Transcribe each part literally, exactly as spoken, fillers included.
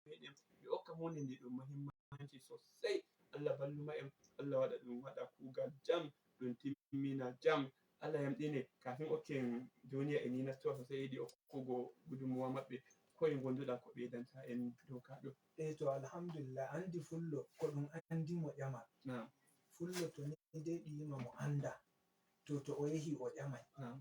meɗen, ɓe okka huunde nde ɗum muhimmanci sosai. Allah balluma en, Allah waɗa ɗum waɗa kuugal jam, ɗum timmina jam. Allah yamɗine, kafin okken duniya e ni nastuwa sosai, yiɗi okkugo gudunmuwa maɓɓe, koye ngonduɗa ko ɓeydanta en dow ka ɗo? Eyi to, alhamdulillah, anndi fullo ko ɗum anndi mo ƴama. Naam. Fullo to ni dey ɗi yima mo annda, to, to o yehi o ƴamay. Naam.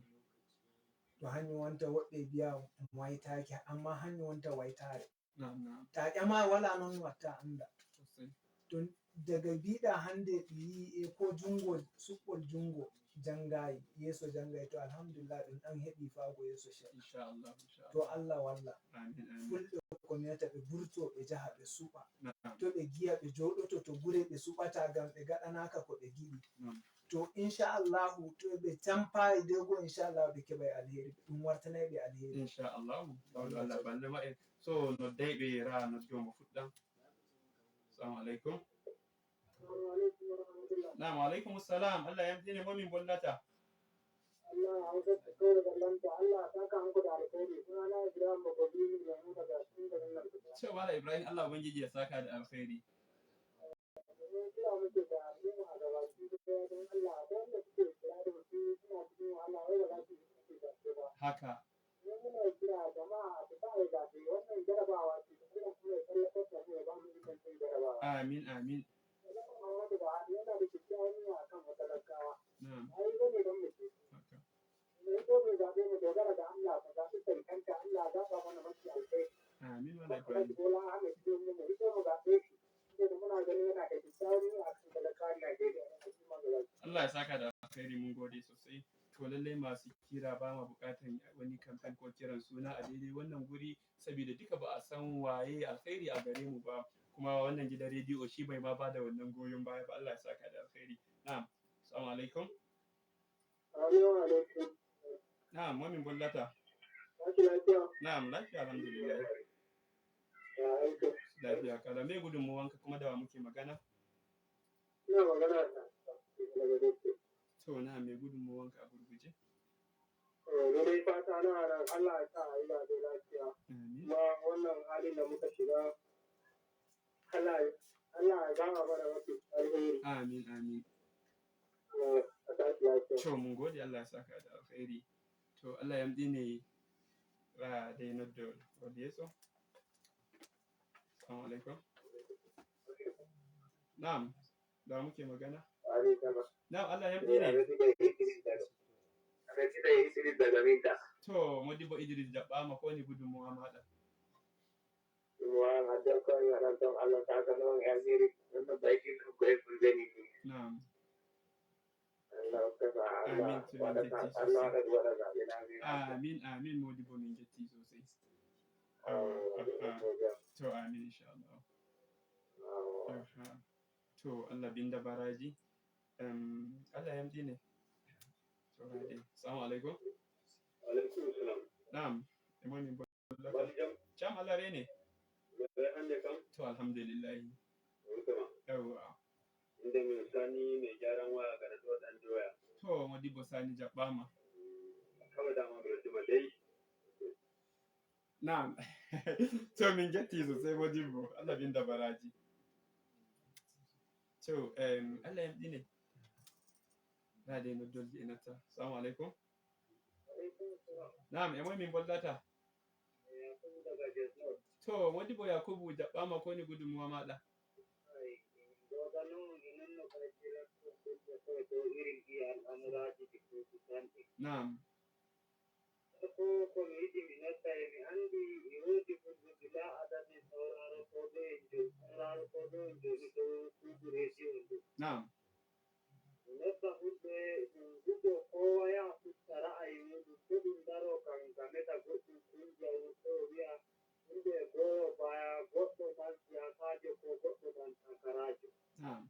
To hanyum wonta woɓɓe biya mo waytaaki, amma hanyum wonta waytaare. Naam, naam. Ta ƴama wala noon watta annda. Sosai. To daga mbiɗa hannde ɗi yi'i e ko junngo, suɓɓol junngo janngayi, yeeso janngayi, to alhamdulillah ɗum ɗan heɓi faago yeeso sha. Inchallah, inchallah. To Allah walla. Amin, amin. Fulɓe ko miyata ɓe burto, ɓe jaha, ɓe suɓa. Naam. To ɓe giya, ɓe jooɗoto to gure, ɓe suɓata ngam ɓe gaɗanaka ko ɓe giɗi. Naam. To inchallahu, to ɓe campayi dey go, inchallahu ɓe keɓay alheri, ɗum wartanay ɓe alheri. Inchallahu. Mawɗo Allah balle ma en. So noddayɓe ra noddo mo fuɗɗan. Assalamu alaikum. Naam, wa alaikum salam. Allah yamɗine, mo min bollata? Allah hawtata kawre ballanta. Allah saka hanko da alkhairi. Sunana Ibrahim Baba Bini Lemuda ga cikin garin nan. To Malam Ibrahim, Allah ubangiji ya saka da alkhairi. Domin kira muke da al'umma ga baki ɗaya don Allah, akwai wanda suke kira da mutum suna cikin wahala, wai ba za su yi zaɓe ba. Haka. Mu muna kira jama'a su sa yi zaɓe, wannan jarabawa ce, Allah kuma ya tsallakar da mu ya ba mu ikon cin jarabawa. Amin, amin. Shugaban Muhammadu Buhari yana da kyakkyawan niyya a kan matalakawa. Na'am. Ai, dole don mu ce. Haka. Mu yi dole zaɓe mu dogara ga Allah, mu zaɓi cancanta, Allah ya zaɓa mana mafi alkhairi. Amin, Malam Ibrahim. Alhaji Bola Ahmed Tinubu, mu yi dole mu zaɓe shi. Saboda muna ganin yana da kyakkyawan niyya a kan talakawan Najeriya da al'umma gaba ɗaya. Allah ya saka da alkhairi, mun gode sosai. To lallai masu kira ba ma buƙatan wani kamfen ko kiran suna a daidai wannan guri, saboda duka ba a san waye alkhairi a gare mu ba. Kuma wannan gidan rediyo shi bai ma ba da wannan goyon baya ba. Allah ya saka da alkhairi. Na'am. Assalamu alaikum. Assalamu alaikum. Na'am, wa min bollata? Lafiya, lafiya. Na'am, lafiya, alhamdulillah. Ya aiki. Lafiya kala. Me gudunmuwanka kuma da wa muke magana? Ina magana da daga Dutse. To, na'am, me gudunmuwanka a gurguje? Eh, ni dai fata na nan Allah ya sa a yi zaɓe lafiya. Amin. Kuma wannan halin da muka shiga, Allah ya, Allah ya zama mana mafi alheri. Amin, amin. Eh, a tashi lafiya. To, mun gode, Allah ya saka da alkhairi. To, Allah yamɗine ra dai noddo wadi yeso. Assalamu alaikum. Na'am, da muke magana? Alaikum. Na'am, Allah yamɗine. Alhaji Idris daga, Alhaji Idris daga Minta. To, Modibbo Idris jaɓɓaama, ko woni gudunmuwa maɗa? Gudunmuwa an addan ko mi waɗan tan, Allah saka non e alheri, ɗum no baytin ko e fulɓe ni. Na'am. Allah hokka sa'a, Allah Amin, to waɗa min jetti sa'a, Allah sosai. Waɗa ɗum waɗa zaɓe lafiya. Amin, amin, Modibbo, min jetti sosai. Amin. Aha. To, amin, inchallah. Amin. Aha. To, Allah binda baraji. Em, Allah yamɗine. To, hade. Assalamu alaikum. Alaikum salam. Na'am. E moy min bollata? Wali jam? Jam, Allah rene. Wali hande kam? To, alhamdulillahi. Welcome. Yawwa. Inde min Sani mai gyaran waya ga Rado Dan Doya. To, Modibbo Sani jaɓɓaama. Kawai dama ɓe roddima dai. Na'am. To, min jetti sosai, Modibbo. Allah binda baraji. To, em, Allah yamɗine. Na dai noddolji e natta. Assalamu alaikum. Na'am, e moy min bollata? To, Modibbo Yakubu jaɓɓaama, ko woni gudunmuwa maɗa? Na'am. Farko ko mi yiɗi mi nodda e mi anndi e woodi fulɓe bilaa adadin sauraarotooɓe en jo-, sauraarotooɓe en jooni dow suudu reediyo ndu. Na'am. Mi nodda fulɓe ɗum huɗo koowa yaha sutta ra'ayi muuɗum, to ɗum daroo kam gameta goɗɗum kunja wurtoo wi'a fulɓe e gooyo baya, goɗɗo ɗan siyaasaajo koo goɗɗo ɗan takaraajo. Na'am.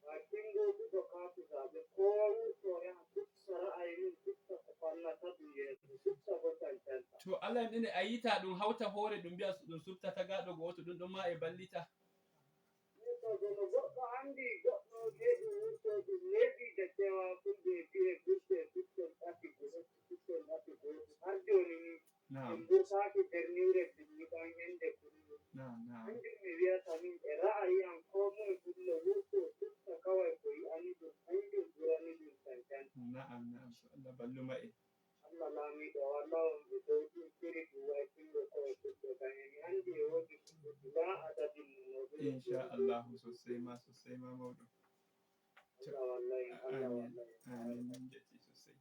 Bakin gooduɗo kaati zaɓe, koowa wurtoo yaha sutta ra'ayi mum, sutta ko fannata ɗum yeeso, sutta boo cancanta. To Allah en ɗine a yiita ɗum hawta hoore ɗum mbi'a ɗum sutta tagaaɗo gooto, ɗum ɗon ma e ballita. Yeeso ɗo no goɗɗo anndi goɗɗo neeɓi wurtoo ɗum neeɓi da cewa fulɓe e bi'e gurɓe e sutton ɗati gooto, sutton ɗati gooto. Har jooni ni, Naam. En mburtaaki berniwre binni ɓan ñande kullum. Naam. Insha Allahu, sosai ma, sosai ma, mauɗo. To, amin, amin, min jetti sosai.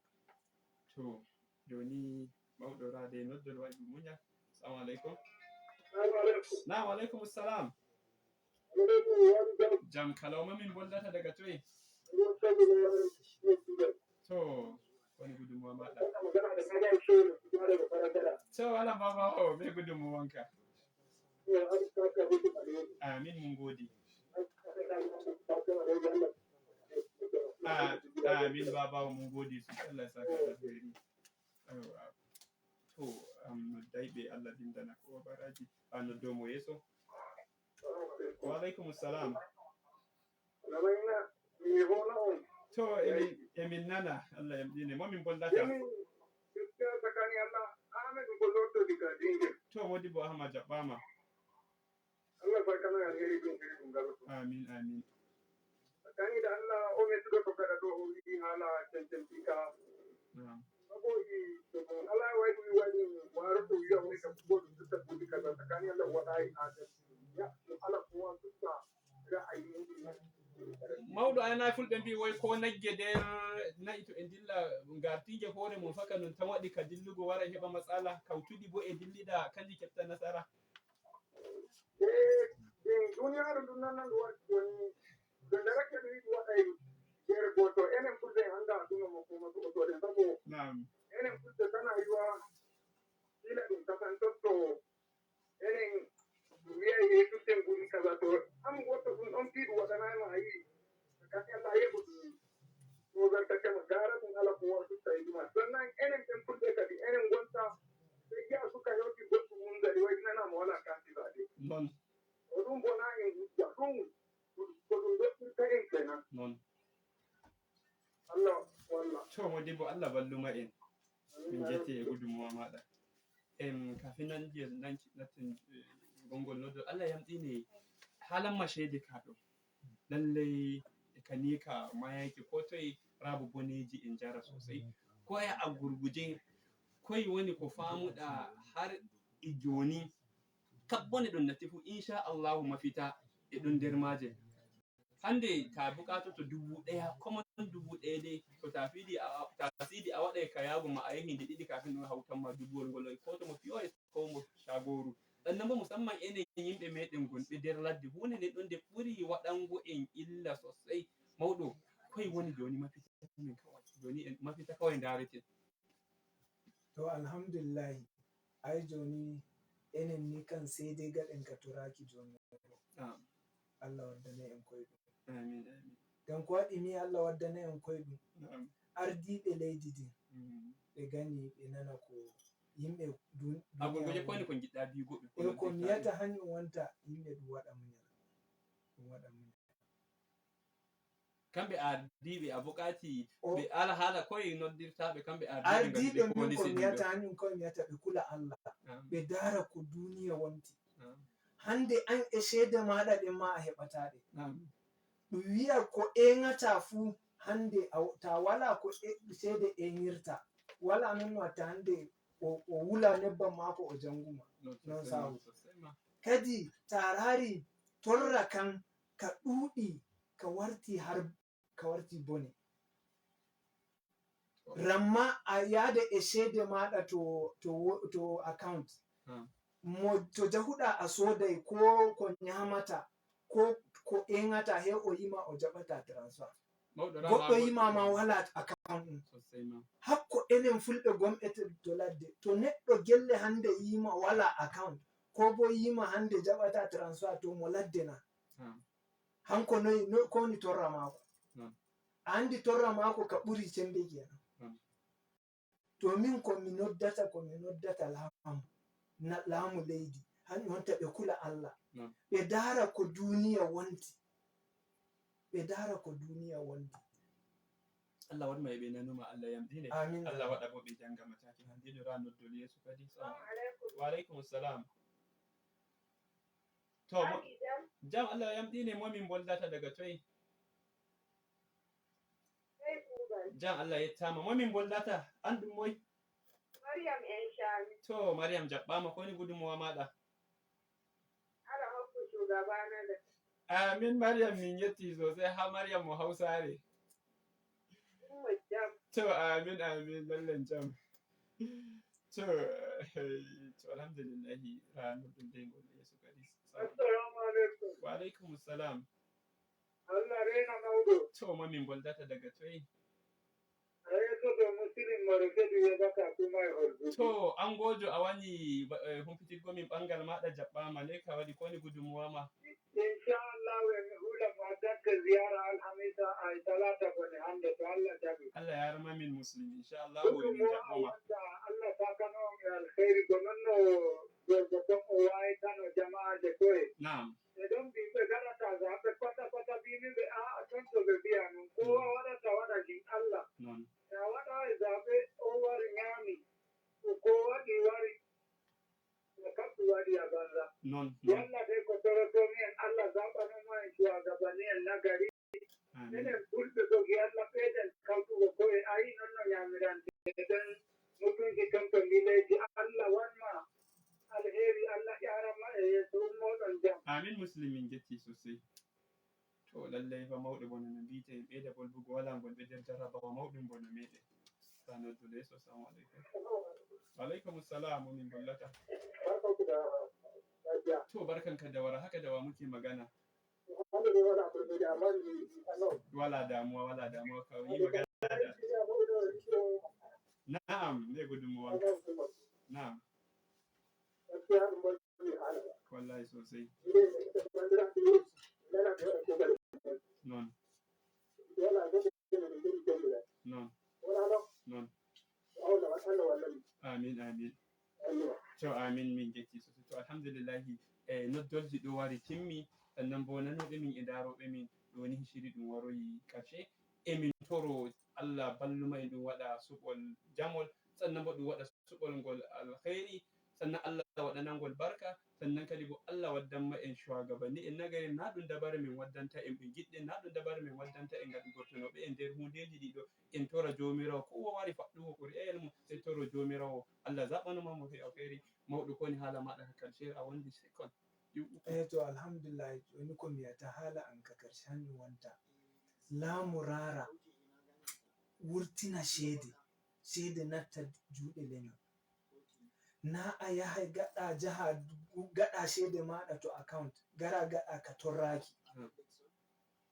To, joni mauɗo rade noddol waɗi muñal. Assalamu alaikum. Na'am, alaikum salam. Jam kala, o ma min bollata daga toye? To, woni gudunmuwa maɗa. To, wala baba o, be gudunmuwanka. Amin, mun godi. A-, amin baba o, mun godi sosai, Allah ya saka da alheri. Yawa. To, am, noddayɓe, Allah vindana ko baraji. A noddo mo yeso. Wa alaikum salam. To, emin, emin nana, Allah yamɗine. Mo min bollata? Tsakani Allah, Ahmed Boloto diga Jinja. To, Modibo Ahmad jaɓɓama. Allah saka ma alheri ɗum, ɗum ɗum garo. Amin, amin. Tsakani da Allah, o me suka ko kada ɗo o wiɗi hala cancantika. Na'am. Sabo i, to Allah waɗi, waɗi, waro ko wiya woni ka ko ɗum sutta buɗi kaza. Tsakani Allah waɗayi adalci. Ya, Allah ko wa sutta. Mawɗo, ay, na fulɓe mbi woy ko nagge nder na'i to e dilla ngartiije hoore mum faka non tan waɗi ka dillugo wara heɓa matsala, kawtuɗi bo e dillida kanji keɓta nasara. Eh, eh, duniyaaru ndun nan nan ɗum waɗi joni, ɓe darake ɗum yiɗi waɗa e jeere gooto. Enen fulɓe en anndaa aduna mo ko ma ɗum o soɗen, sabu Naam. Enen fulɓe tan a yiwa ila ɗum kasan totto. Enen wi'ay Yeesu sen guri kaza to, an goɗɗo ɗum ɗon fii ɗum waɗanaay ma a yi'i. Kasi Allah yeɓu ɗum. Ko garta kama gara ɗum ala ko wartu tawi ɗuma. Sannan enen ɓen fulɓe kadi, enen ngonta, ɓe yi'a suka hewti goɗɗum mum kadi, waɗinana mo wala kanti ba de. Non. O ɗum bona en hujja. Ɗum, ko ɗum doɗɗirta en kenan. Non. Allah walla. To, Modibbo, Allah walluma en. Min jetti e gudunmuwa maɗa. Em, kafin nan je nan natten, eh, gongol noddo. Allah yamɗini halan ma ceede ka ɗo. Lallai e ka ni ka mayaki ko toye rabu boneji en jara sosai. Ko e a gurguje, koy woni ko famuɗa har e joni? Kabbone ɗon natti fu, insha Allahu mafita e ɗon nder maje. Hande ta bukatoto dubu ɗaya, common dubu ɗaya dai, to ta fidi a, ta sidi a waɗai ka yago ma a yahi nde ɗiɗi kafin ɗum hautan ma dubuwol ngol, ko to mo P O S ko mo shagoru. Ɗan nan bo musamman enen yimɓe meɗen gonɓe nder ladde, hunde nden ɗon nde ɓuri waɗango en illa sosai. Mawɗo, koy woni joni mafita men kawai? Joni en mafita kawai ndareten. To, alhamdulillahi, ai joni enen ni kan sai dai gaɗen ka toraki joni. Naam. Allah waddana en koyɗum. Amin, amin. Ngam ko waɗi mi Allah waddana en koyɗum? Naam. Ardiiɓe leydi din, mm, ɓe gani ɓe nana ko yimɓe dun-, a gurguje duniya ko woni woni. Ko jiɗɗa bi'ugo ɓe, ko e ko mi noddirta ɓe? Yata hanjum wonta yimɓe ɗum waɗa munyal. Ɗum waɗa munyal. Kamɓe ardiiɓe a bukaati o ɓe ala haala koye noddirta ɓe kamɓe ardiiɓe ngam ardiiɓe ɓe min ko kowoni mi seɗɗuɓe. Yata hanjum ko mi yata ɓe kula Allah. Naam. Ɓe daara ko duniya wonti. Naam. Hande an e ceede maɗa ɗen ma a heɓata ɗe. Naam. Ɗum wi'a ko eŋata fu hande a, ta wala ko e, ceede eŋirta. Wala non no watta hande o, o wula nebbam maako o janguma. Non sawu. Sosai ma. Kadi ta raari torra kan ka ɗuuɗi ka warti har ka warti bone. Ramma a yaada e ceede maɗa to, to wo-, to account. Hmm. Mo to jahuɗa a soodai ko ko nyamata, ko ko eŋata he o yima o jaɓata transfer. Mawɗo rama goɗɗo yima ma wala account ɗum. Sosai ma. Hakko enen fulɓe gom'ete to ladde. To neɗɗo gelle hande yima wala account, ko bo yima hande jaɓata transfer to mo ladde na. Hmm. Hanko noy, no, ko woni torra maako? Non. A andi torra maako ka ɓuri sembe kenan. Non. To min ko mi noddata, ko mi noddata laamu, na, laamu leydi, hanƴum wonta ɓe kula Allah. Non. Ɓe daara ko duniya wonti. Ɓe daara ko duniya wonti. Allah waɗ ma e ɓe nanuma, Allah yamɗine. Amin. Allah waɗa bo ɓe janga mataki. Hande ɗo ra noddol Yeesu kadi. Salamu alaikum. Wa alaikum salam. To, mo-, jam, Allah yamɗine, mo min bollata daga toy? Jam, Allah yettama. Mo min bollata? An ɗum moy? Maryam en Shami. To, Maryam jaɓɓama, ko woni gudunmowa maɗa? Ala hokku shugabana da. Amin Maryam, min yetti sosai, ha Maryam mo Hausare. To, amin, amin, lallen jam. To, hey, to, alhamdulillahi, ranar ɗum dai ngol Yesu Kristi. Assalamu alaikum. Wa alaikum salam. Allah rena mauɗo. To, ma min boldata daga toy? Yesu to musirin maro kedu yebaka kuma e holbuti. To, angojo a wani, eh, humpitirgo min ɓangal maɗa jaɓɓama ne ka waɗi koni gudunmuwa ma? Inshallah, en hula mo addanke ziyara alhamisa ay talata bone hande to Allah jaɓi. Allah yarma min muslim, inshallah, woni min jaɓɓoma. Allah sakano on e alkhairi ko non no gorko ton o wawi tano jama'aje koye. Naam. E ɗon ɓiɓɓe garata zaɓe kwata kwata biniɓe a'a ton to ɓe mbiya non kowa waɗata waɗa gin Allah. Non. E a waɗa e zaɓe o wari ñaami ko ko waɗi wari. Kamɓe waɗi a banza. Non, non. Yalla dai ko torotomi en Allah zaɓanoma en shuwagabanni en nagari. Amin. Enen fulɓe ɗo gi Allah ɓeyden kawtugo ko'e ayi non no ñamirante ɗen mutunci ton to mbileji Allah wanma alheri Allah ƴaranma e yeeso ummoɗon jam. Amin muslim min jetti sosai. To lallai fa mauɗo bono no mbite en ɓeyda bolbugo wala ngol ɓe nder jarrabawa mauɗum bono meɗen. Sa noddu leeso. Assalamu alaikum. Wa alaikum salam, min bollata. To barkan ka da wara haka da wa muke magana? Wala damuwa, wala damuwa, ka yi magana da. Na'am, ne gudunmuwanka? Na'am. Wallahi sosai. Non. Non. Non. Amin, amin. To amin, min jetti sosai. To alhamdulillahi, eh, noddolji ɗo wari timmi, sannan bo nanoɓe min e ndaroɓe min ɗo ni shiri ɗum waroyi karshe. Emin toro Allah balluma en ɗum waɗa suɓol jamol, sannan bo ɗum waɗa suɓol ngol alkhairi, sannan Allah waɗana ngol barka, sannan kadi bo Allah waddanma en shuwagabanni en nagari, na ɗum dabare min waddanta en ɓe giɗɗen, na ɗum dabare min waddanta en ngam gortunoɓe en nder hundeji ɗiɗo. En tora Joomiraawo, kowa wari faɗɗugo Qur'aayel mum, en toro Joomiraawo, Allah zaɓanoma mo he alkhairi. Mawɗo, ko woni haala maɗa ka karshe, a wondi second. Yu- Eh, to, alhamdulillah, joni ko mi wiyata haala an ka karshe hanjum wonta. Laamu raara, wurtina ceede, ceede natta juuɗe leñol. Na a yahay gaɗa jaha, gaɗa ceede maɗa to account, gara gaɗa ka torraki. Hmm.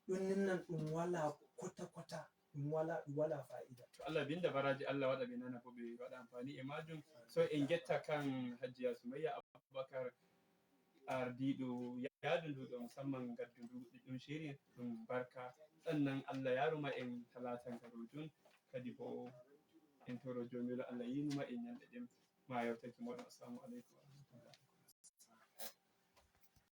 Ɗum ninnan ɗum wala kota kota, ɗum wala, ɗum wala fa'ida. To Allah binda baraji, Allah waɗa ɓe nana bo ɓe waɗa amfani e majum. So en getta kan Hajjiya Sumayya Abubakar, ardiɗo yaadu ndu ɗo, musamman gaddu ndu ɗum shiri ɗum barka. Sannan Allah yaruma en talata ngarojun, kadi bo en toro Joomiraawo Allah yinuma en ñalɗe ɗen ma yewtaki moɗon. Assalamu alaikum.